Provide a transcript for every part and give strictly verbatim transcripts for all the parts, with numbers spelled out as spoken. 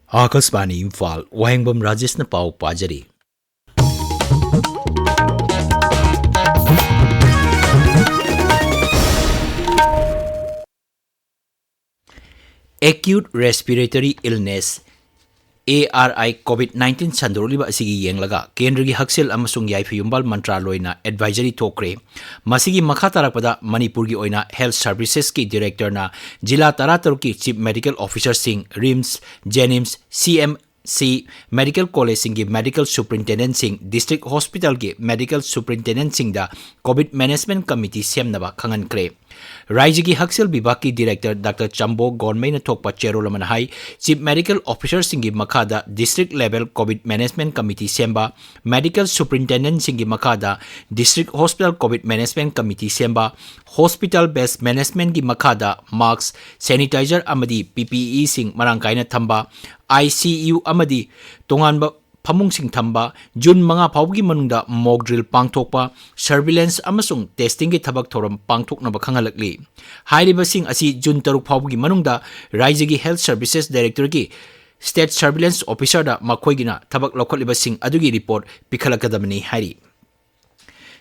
ꯑꯥꯀꯥꯁꯕꯥꯅꯤ ꯏꯝꯐꯥꯜ, ꯋꯥꯍꯦꯡꯕꯝ ꯔꯥꯖꯦꯁꯅ ꯄꯥꯎ ꯄꯥꯖꯔꯤ꯫ Acute Respiratory Illness, A R I, COVID nineteen ꯁꯟꯗꯣꯔꯛꯂꯤꯕ ꯑꯁꯤꯒꯤ ꯌꯦꯡꯂꯒ ꯀꯦꯟꯗ꯭ꯔꯒꯤ ꯍꯛꯁꯦꯜ ꯑꯃꯁꯨꯡ ꯌꯥꯏꯐ ꯌꯨꯝꯕꯥꯜ ꯃꯟꯇ꯭ꯔꯥꯂꯣꯏꯅ advisory ꯊꯣꯛꯈ꯭ꯔꯦ꯫ ꯃꯁꯤꯒꯤ ꯃꯈꯥ ꯇꯥꯔꯛꯄꯗ ꯃꯅꯤꯄꯨꯔꯒꯤ ꯑꯣꯏꯅ health servicesꯀꯤ directorꯅ ꯖꯤꯂꯥ ꯇꯔꯥꯇꯔꯨꯛꯀꯤ chief medical officerꯁꯤꯡ, RIMS, JNIMS, CMC medical collegeꯁꯤꯡꯒꯤ medical superintendentꯁꯤꯡ, district hospitalꯒꯤ medical superintendentꯁꯤꯡꯗ COVID management committee ꯁꯦꯝꯅꯕ ꯈꯪꯍꯟꯈ꯭ꯔꯦ꯫ ꯔꯥꯏꯖ꯭ꯌꯒꯤ ꯍꯛꯁꯦꯜ ꯕꯤꯚꯥꯒꯀꯤ director ꯗꯥꯛꯇꯔ ꯆꯝꯕꯣ ꯒꯣꯟꯃꯩꯅ ꯊꯣꯛꯄ ꯆꯦꯔꯣꯜ ꯑꯃꯅ ꯍꯥꯏ, chief medical officerꯁꯤꯡꯒꯤ ꯃꯈꯥꯗ district level COVID management committee ꯁꯦꯝꯕ, medical superintendentꯁꯤꯡꯒꯤ ꯃꯈꯥꯗ district hospital COVID management committee ꯁꯦꯝꯕ, hospital based managementꯀꯤ ꯃꯈꯥꯗ mask, sanitizer ꯑꯃꯗꯤ PPEꯁꯤꯡ ꯃꯔꯥꯡ ꯀꯥꯏꯅ ꯊꯝꯕ, ICU ꯑꯃꯗꯤ ꯇꯣꯉꯥꯟꯕ ꯐꯃꯨꯡꯁꯤꯡ ꯊꯝꯕ, ꯖꯨꯟ ꯃꯉꯥ ꯐꯥꯎꯕꯒꯤ ꯃꯅꯨꯡꯗ mock drill ꯄꯥꯡꯊꯣꯛꯄ, surveillance ꯑꯃꯁꯨꯡ testingꯒꯤ ꯊꯕꯛ ꯊꯧꯔꯝ ꯄꯥꯡꯊꯣꯛꯅꯕ ꯈꯪꯍꯜꯂꯛꯂꯤ꯫ ꯍꯥꯏꯔꯤꯕꯁꯤꯡ ꯑꯁꯤ ꯖꯨꯟ ꯇꯔꯨꯛ ꯐꯥꯎꯕꯒꯤ ꯃꯅꯨꯡꯗ ꯔꯥꯏꯖ꯭ꯌꯒꯤ health services directorateꯀꯤ state surveillance officerꯗ ꯃꯈꯣꯏꯒꯤꯅ ꯊꯕꯛ ꯂꯧꯈꯠꯂꯤꯕꯁꯤꯡ ꯑꯗꯨꯒꯤ report ꯄꯤꯈꯠꯂꯛꯀꯗꯕꯅꯤ ꯍꯥꯏꯔꯤ꯫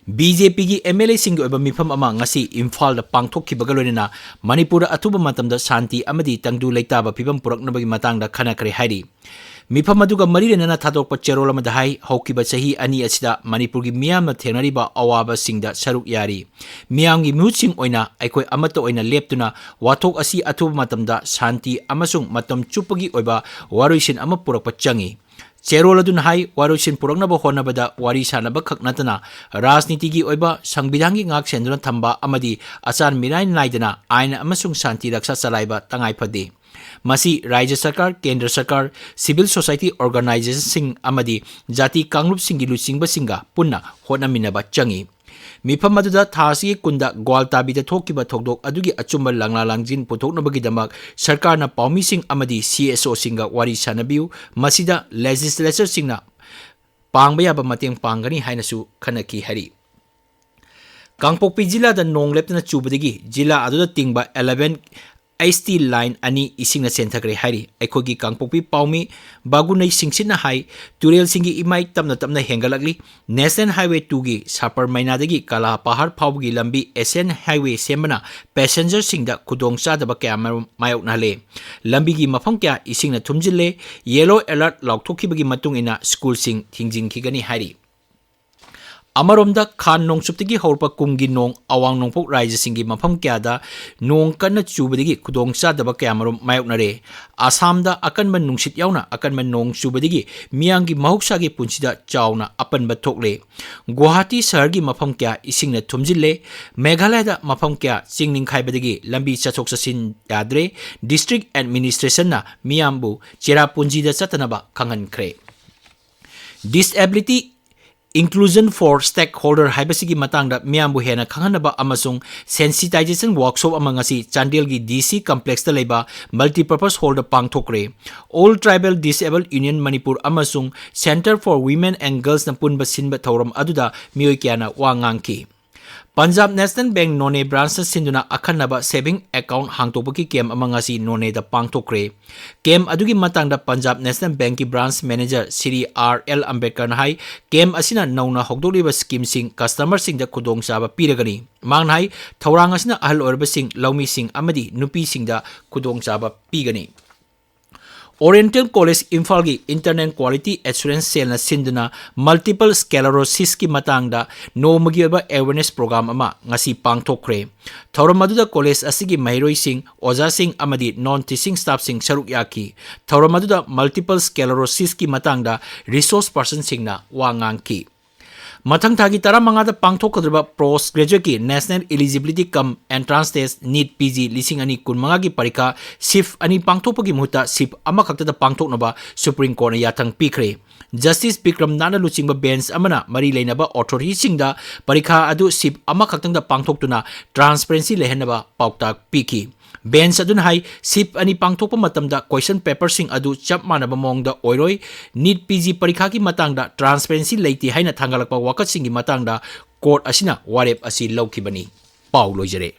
BJPꯒꯤ MLAꯁꯤꯡꯒꯤ ꯑꯣꯏꯕ ꯃꯤꯐꯝ ꯑꯃ ꯉꯁꯤ ꯏꯝꯐꯥꯜꯗ ꯄꯥꯡꯊꯣꯛꯈꯤꯕꯒ ꯂꯣꯏꯅꯅ ꯃꯅꯤꯄꯨꯔꯗ ꯑꯊꯨꯕ ꯃꯇꯝꯗ ꯁꯥꯟꯇꯤ ꯑꯃꯗꯤ ꯇꯪꯗꯨ ꯂꯩꯇꯥꯕ ꯐꯤꯕꯝ ꯄꯨꯔꯛꯅꯕꯒꯤ ꯃꯇꯥꯡꯗ ꯈꯟꯅꯈ꯭ꯔꯦ ꯍꯥꯏꯔꯤ꯫ ꯃꯤꯐꯝ ꯑꯗꯨꯒ ꯃꯔꯤ ꯂꯩꯅꯅ ꯊꯥꯗꯣꯔꯛꯄ ꯆꯦꯔꯣꯜ ꯑꯃꯗ ꯍꯥꯏ, ꯍꯧꯈꯤꯕ ꯆꯍꯤ ꯑꯅꯤ ꯑꯁꯤꯗ ꯃꯅꯤꯄꯨꯔꯒꯤ ꯃꯤꯌꯥꯝꯅ ꯊꯦꯡꯅꯔꯤꯕ ꯑꯋꯥꯕꯁꯤꯡꯗ ꯁꯔꯨꯛ ꯌꯥꯔꯤ꯫ ꯃꯤꯌꯥꯝꯒꯤ ꯃꯤꯍꯨꯠꯁꯤꯡ ꯑꯣꯏꯅ ꯑꯩꯈꯣꯏ ꯑꯃꯠꯇ ꯑꯣꯏꯅ ꯂꯦꯞꯇꯨꯅ ꯋꯥꯊꯣꯛ ꯑꯁꯤ ꯑꯊꯨꯕ ꯃꯇꯝꯗ ꯁꯥꯟꯇꯤ ꯑꯃꯁꯨꯡ ꯃꯇꯝ ꯆꯨꯞꯄꯒꯤ ꯑꯣꯏꯕ ꯋꯥꯔꯣꯏꯁꯤꯟ ꯑꯃ ꯄꯨꯔꯛꯄ ꯆꯪꯏ꯫ ꯆꯦꯔꯣꯜ ꯑꯗꯨꯅ ꯍꯥꯏ, ꯋꯥꯔꯣꯏꯁꯤꯟ ꯄꯨꯔꯛꯅꯕ ꯍꯣꯠꯅꯕꯗ ꯋꯥꯔꯤ ꯁꯥꯟꯅꯕ ꯈꯛ ꯅꯠꯇꯅ ꯔꯥꯖꯅꯤꯇꯤꯒꯤ ꯑꯣꯏꯕ ꯁꯪꯕꯤꯙꯥꯟꯒꯤ ꯉꯥꯛ ꯁꯦꯟꯗꯨꯅ ꯊꯝꯕ ꯑꯃꯗꯤ ꯑꯆꯥꯟ ꯃꯤꯔꯥꯏ ꯅꯥꯏꯗꯅ ꯑꯥꯏꯟ ꯑꯃꯁꯨꯡ ꯁꯥꯟꯇꯤ ꯔꯛꯁꯥ ꯆꯂꯥꯏꯕ ꯇꯉꯥꯏ ꯐꯗꯦ꯫ ꯃꯁꯤ ꯔꯥꯖ꯭ꯌ ꯁꯔꯀꯥꯔ, ꯀꯦꯟꯗ꯭ꯔ ꯁꯔꯀꯥꯔ, civil society organizationꯁꯤꯡ ꯑꯃꯗꯤ ꯖꯥꯇꯤ ꯀꯥꯡꯂꯨꯞꯁꯤꯡꯒꯤ ꯂꯨꯆꯤꯡꯕꯁꯤꯡꯒ ꯄꯨꯟꯅ ꯍꯣꯠꯅꯃꯤꯟꯅꯕ ꯆꯪꯏ꯫ ꯃꯤꯐꯝ ꯑꯗꯨꯗ ꯊꯥ ꯑꯁꯤꯒꯤ ꯀꯨꯟꯗ ꯒ꯭ꯋꯥꯜꯇꯥꯕꯤꯗ ꯊꯣꯛꯈꯤꯕ ꯊꯧꯗꯣꯛ ꯑꯗꯨꯒꯤ ꯑꯆꯨꯝꯕ ꯂꯪꯂꯥ ꯂꯪꯖꯤꯟ ꯄꯨꯊꯣꯛꯅꯕꯒꯤꯗꯃꯛ ꯁꯔꯀꯥꯔꯅ ꯄꯥꯎꯃꯤꯁꯤꯡ ꯑꯃꯗꯤ CSOꯁꯤꯡꯒ ꯋꯥꯔꯤ ꯁꯥꯅꯕꯤꯌꯨ, ꯃꯁꯤꯗ legislatorꯁꯤꯡꯅ ꯄꯥꯡꯕ ꯌꯥꯕ ꯃꯇꯦꯡ ꯄꯥꯡꯒꯅꯤ ꯍꯥꯏꯅꯁꯨ ꯈꯟꯅꯈꯤ ꯍꯥꯏꯔꯤ꯫ ꯀꯥꯡꯄꯣꯛꯄꯤ ꯖꯤꯂꯥꯗ ꯅꯣꯡ ꯂꯦꯞꯇꯅ ꯆꯨꯕꯗꯒꯤ ꯖꯤꯂꯥ ꯑꯗꯨꯗ ꯇꯤꯡꯕ eleven ꯑꯩꯆ ꯇꯤ ꯂꯥꯏꯟ ꯑꯅꯤ ꯏꯁꯤꯡꯅ ꯆꯦꯟꯊꯈ꯭ꯔꯦ ꯍꯥꯏꯔꯤ꯫ ꯑꯩꯈꯣꯏꯒꯤ ꯀꯥꯡꯄꯣꯛꯄꯤ ꯄꯥꯎꯃꯤ ꯕꯥꯒꯨꯅꯩ ꯁꯤꯡꯁꯤꯠꯅ ꯍꯥꯏ, ꯇꯨꯔꯦꯜꯁꯤꯡꯒꯤ ꯏꯃꯥꯏ ꯇꯞꯅ ꯇꯞꯅ ꯍꯦꯟꯒꯠꯂꯛꯂꯤ꯫ ꯅꯦꯁꯅꯦꯜ ꯍꯥꯏꯋꯦ ꯇꯨꯒꯤ ꯁꯥꯄꯔ ꯃꯩꯅꯥꯗꯒꯤ ꯀꯂꯥ ꯄꯍꯥꯔ ꯐꯥꯎꯕꯒꯤ ꯂꯝꯕꯤ ꯑꯦꯁꯤꯌꯥꯟ ꯍꯥꯏꯋꯦ ꯁꯦꯝꯕꯅ ꯄꯦꯁꯦꯟꯖꯔꯁꯤꯡꯗ ꯈꯨꯗꯣꯡꯆꯥꯗꯕ ꯀꯌꯥ ꯃꯔꯨꯝ ꯃꯥꯌꯣꯛꯅꯍꯜꯂꯦ꯫ ꯂꯝꯕꯤꯒꯤ ꯃꯐꯝ ꯀꯌꯥ ꯏꯁꯤꯡꯅ ꯊꯨꯝꯖꯤꯜꯂꯦ꯫ ꯌꯦꯂꯣ ꯑꯦꯂꯔꯠ ꯂꯥꯎꯊꯣꯛꯈꯤꯕꯒꯤ ꯃꯇꯨꯡ ꯏꯟꯅ ꯁ꯭ꯀꯨꯜꯁꯤꯡ ꯊꯤꯡꯖꯤꯟꯈꯤꯒꯅꯤ ꯍꯥꯏꯔꯤ꯫ ꯑꯃꯔꯣꯝꯗ, ꯈꯥꯟ ꯅꯣꯡꯆꯨꯞꯇꯒꯤ ꯍꯧꯔꯛꯄ ꯀꯨꯝꯒꯤ ꯅꯣꯡ ꯑꯋꯥꯡ ꯅꯣꯡꯄꯣꯛ ꯔꯥꯖ꯭ꯌꯁꯤꯡꯒꯤ ꯃꯐꯝ ꯀꯌꯥꯗ ꯅꯣꯡ ꯀꯟꯅ ꯆꯨꯕꯗꯒꯤ ꯈꯨꯗꯣꯡꯆꯥꯗꯕ ꯀꯌꯥꯃꯔꯨꯝ ꯃꯥꯌꯣꯛꯅꯔꯦ꯫ ꯑꯁꯥꯝꯗ ꯑꯀꯟꯕ ꯅꯨꯡꯁꯤꯠ ꯌꯥꯎꯅ ꯑꯀꯟꯕ ꯅꯣꯡ ꯆꯨꯕꯗꯒꯤ ꯃꯤꯌꯥꯝꯒꯤ ꯃꯍꯧꯁꯥꯒꯤ ꯄꯨꯟꯁꯤꯗ ꯆꯥꯎꯅ ꯑꯄꯟꯕ ꯊꯣꯛꯂꯦ꯫ ꯒꯨꯋꯥꯍꯥꯇꯤ ꯁꯍꯔꯒꯤ ꯃꯐꯝ ꯀꯌꯥ ꯏꯁꯤꯡꯅ ꯊꯨꯝꯖꯤꯜꯂꯦ꯫ ꯃꯦꯘꯥꯂꯌꯗ ꯃꯐꯝ ꯀꯌꯥ ꯆꯤꯡ ꯅꯤꯡꯈꯥꯏꯕꯗꯒꯤ ꯂꯝꯕꯤ ꯆꯠꯊꯣꯛ ꯆꯠꯁꯤꯟ ꯌꯥꯗ꯭ꯔꯦ꯫ ꯗꯤꯁꯇ꯭ꯔꯤꯛ ꯑꯦꯗꯃꯤꯅꯤꯁꯇ꯭ꯔꯦꯁꯟꯅ ꯃꯤꯌꯥꯝꯕꯨ ꯆꯦꯔꯥꯄꯨꯟꯖꯤꯗ ꯆꯠꯇꯅꯕ ꯈꯪꯍꯟꯈ꯭ꯔꯦ꯫ Disability Inclusion for Stakeholder ꯍꯥꯏꯕꯁꯤꯒꯤ ꯃꯇꯥꯡꯗ ꯃꯤꯌꯥꯝꯕꯨ ꯍꯦꯟꯅ ꯈꯪꯍꯟꯅꯕ ꯑꯃꯁꯨꯡ sensitization workshop ꯑꯃ ꯉꯁꯤ ꯆꯥꯟꯗꯦꯜꯒꯤ ꯗꯤ ꯁꯤ ꯀꯝꯄ꯭ꯂꯦꯛꯁꯇ ꯂꯩꯕ ꯃꯜꯇꯤꯄꯔꯄꯁ ꯍꯣꯜꯗ ꯄꯥꯡꯊꯣꯛꯈ꯭ꯔꯦ꯫ All Tribal Disabled Union Manipur ꯑꯃꯁꯨꯡ Centre for Women and Girlsꯅ ꯄꯨꯟꯕ ꯁꯤꯟꯕ ꯊꯧꯔꯝ ꯑꯗꯨꯗ ꯃꯤꯑꯣꯏ ꯀꯌꯥꯅ ꯋꯥ ꯉꯥꯡꯈꯤ꯫ ꯄꯟꯖꯥꯕ ꯅꯦꯁꯅꯦꯜ ꯕꯦꯡꯛ ꯅꯣꯅꯦ ꯕ꯭ꯔꯥꯟꯁꯅ ꯁꯤꯟꯗꯨꯅ ꯑꯈꯟꯅꯕ ꯁꯦꯚꯤꯡ ꯑꯦꯀꯥꯎꯟꯠ ꯍꯥꯡꯗꯣꯛꯄꯒꯤ ꯀꯦꯝꯞ ꯑꯃ ꯉꯁꯤ ꯅꯣꯅꯦꯗ ꯄꯥꯡꯊꯣꯛꯈ꯭ꯔꯦ꯫ ꯀꯦꯝꯞ ꯑꯗꯨꯒꯤ ꯃꯇꯥꯡꯗ ꯄꯟꯖꯥꯕ ꯅꯦꯁꯅꯦꯜ ꯕꯦꯡꯛꯀꯤ branch manager Shri R L ꯑꯝꯕꯦꯗꯀꯔꯅ ꯍꯥꯏ, ꯀꯦꯝꯞ ꯑꯁꯤꯅ ꯅꯧꯅ ꯍꯧꯗꯣꯛꯂꯤꯕ ꯁ꯭ꯀꯤꯝꯁꯤꯡ ꯀꯁꯇꯃꯔꯁꯤꯡꯗ ꯈꯨꯗꯣꯡꯆꯥꯕ ꯄꯤꯔꯒꯅꯤ꯫ ꯃꯍꯥꯛꯅ ꯍꯥꯏ, ꯊꯧꯔꯥꯡ ꯑꯁꯤꯅ ꯑꯍꯜ ꯑꯣꯏꯔꯕꯁꯤꯡ, ꯂꯧꯃꯤꯁꯤꯡ ꯑꯃꯗꯤ ꯅꯨꯄꯤꯁꯤꯡꯗ ꯈꯨꯗꯣꯡꯆꯥꯕ ꯄꯤꯒꯅꯤ꯫ ꯑꯣꯔꯤꯌꯦꯟꯇꯦꯜ ꯀꯣꯂꯦꯖ ꯏꯝꯐꯥꯜꯒꯤ Internal Quality Assurance Cellꯅ ꯁꯤꯟꯗꯨꯅ ꯃꯜꯇꯤꯄꯜ ꯁ꯭ꯀꯦꯂꯔꯣꯁꯤꯁꯀꯤ ꯃꯇꯥꯡꯗ ꯅꯣꯡꯃꯒꯤ ꯑꯣꯏꯕ ꯑꯦꯋꯦꯔꯅꯦꯁ ꯄ꯭ꯔꯣꯒ꯭ꯔꯥꯝ ꯑꯃ ꯉꯁꯤ ꯄꯥꯡꯊꯣꯛꯈ꯭ꯔꯦ꯫ ꯊꯧꯔꯝ ꯑꯗꯨꯗ ꯀꯣꯂꯦꯖ ꯑꯁꯤꯒꯤ ꯃꯍꯩꯔꯣꯏꯁꯤꯡ, ꯑꯣꯖꯥꯁꯤꯡ ꯑꯃꯗꯤ ꯅꯣꯟ ꯇꯤꯆꯤꯡ ꯁ꯭ꯇꯥꯐꯁꯤꯡ ꯁꯔꯨꯛ ꯌꯥꯈꯤ꯫ ꯊꯧꯔꯝ ꯑꯗꯨꯗ ꯃꯜꯇꯤꯄꯜ ꯁ꯭ꯀꯦꯂꯔꯣꯁꯤꯁꯀꯤ ꯃꯇꯥꯡꯗ ꯔꯤꯁꯣꯔꯁ ꯄꯔꯁꯟꯁꯤꯡꯅ ꯋꯥ ꯉꯥꯡꯈꯤ꯫ ꯃꯊꯪ ꯊꯥꯒꯤ ꯇꯔꯥꯃꯉꯥꯗ ꯄꯥꯡꯊꯣꯛꯀꯗꯧꯔꯤꯕ ꯄꯣꯁꯠ ꯒ꯭ꯔꯦꯖꯨꯌꯦꯠꯀꯤ national eligibility cum entrance test, NEET P G ꯂꯤꯁꯤꯡ ꯑꯅꯤ ꯀꯨꯟꯃꯉꯥꯒꯤ ꯄꯔꯤꯈꯥ ꯁꯤꯐ ꯑꯅꯤ ꯄꯥꯡꯊꯣꯛꯄꯒꯤ ꯃꯍꯨꯠꯇ ꯁꯤꯐ ꯑꯃꯈꯛꯇꯗ ꯄꯥꯡꯊꯣꯛꯅꯕ ꯁꯨꯄ꯭ꯔꯤꯝ ꯀꯣꯔꯠꯅ ꯌꯥꯊꯪ ꯄꯤꯈ꯭ꯔꯦ꯫ ꯖꯁꯇꯤꯁ ꯕꯤꯀ꯭ꯔꯝ ꯅꯥꯠꯅ ꯂꯨꯆꯤꯡꯕ ꯕꯦꯟꯆ ꯑꯃꯅ ꯃꯔꯤ ꯂꯩꯅꯕ ꯑꯣꯊꯣꯔꯤꯇꯤꯁꯤꯡꯗ ꯄꯔꯤꯈꯥ ꯑꯗꯨ ꯁꯤꯐ ꯑꯃꯈꯛꯇꯪꯗ ꯄꯥꯡꯊꯣꯛꯇꯨꯅ ꯇ꯭ꯔꯥꯟꯁꯄꯔꯦꯟꯁꯤ ꯂꯩꯍꯟꯅꯕ ꯄꯥꯎꯇꯥꯛ ꯄꯤꯈꯤ꯫ ꯕꯦꯟꯆ ꯑꯗꯨꯅ ꯍꯥꯏ, ꯁꯤꯐ ꯑꯅꯤ ꯄꯥꯡꯊꯣꯛꯄ ꯃꯇꯝꯗ ꯀꯣꯏꯁꯟ ꯄꯦꯄꯔꯁꯤꯡ ꯑꯗꯨ ꯆꯞ ꯃꯥꯟꯅꯕ ꯃꯑꯣꯡꯗ ꯑꯣꯏꯔꯣꯏ꯫ ꯅꯤꯠ ꯄꯤ ꯖꯤ ꯄꯔꯤꯈꯥꯒꯤ ꯃꯇꯥꯡꯗ ꯇ꯭ꯔꯥꯟꯁꯄꯔꯦꯟꯁꯤ ꯂꯩꯇꯦ ꯍꯥꯏꯅ ꯊꯥꯡꯒꯠꯂꯛꯄ ꯋꯥꯀꯠꯁꯤꯡꯒꯤ ꯃꯇꯥꯡꯗ ꯀꯣꯔꯠ ꯑꯁꯤꯅ ꯋꯥꯔꯦꯞ ꯑꯁꯤ ꯂꯧꯈꯤꯕꯅꯤ꯫ ꯄꯥꯎ ꯂꯣꯏꯖꯔꯦ꯫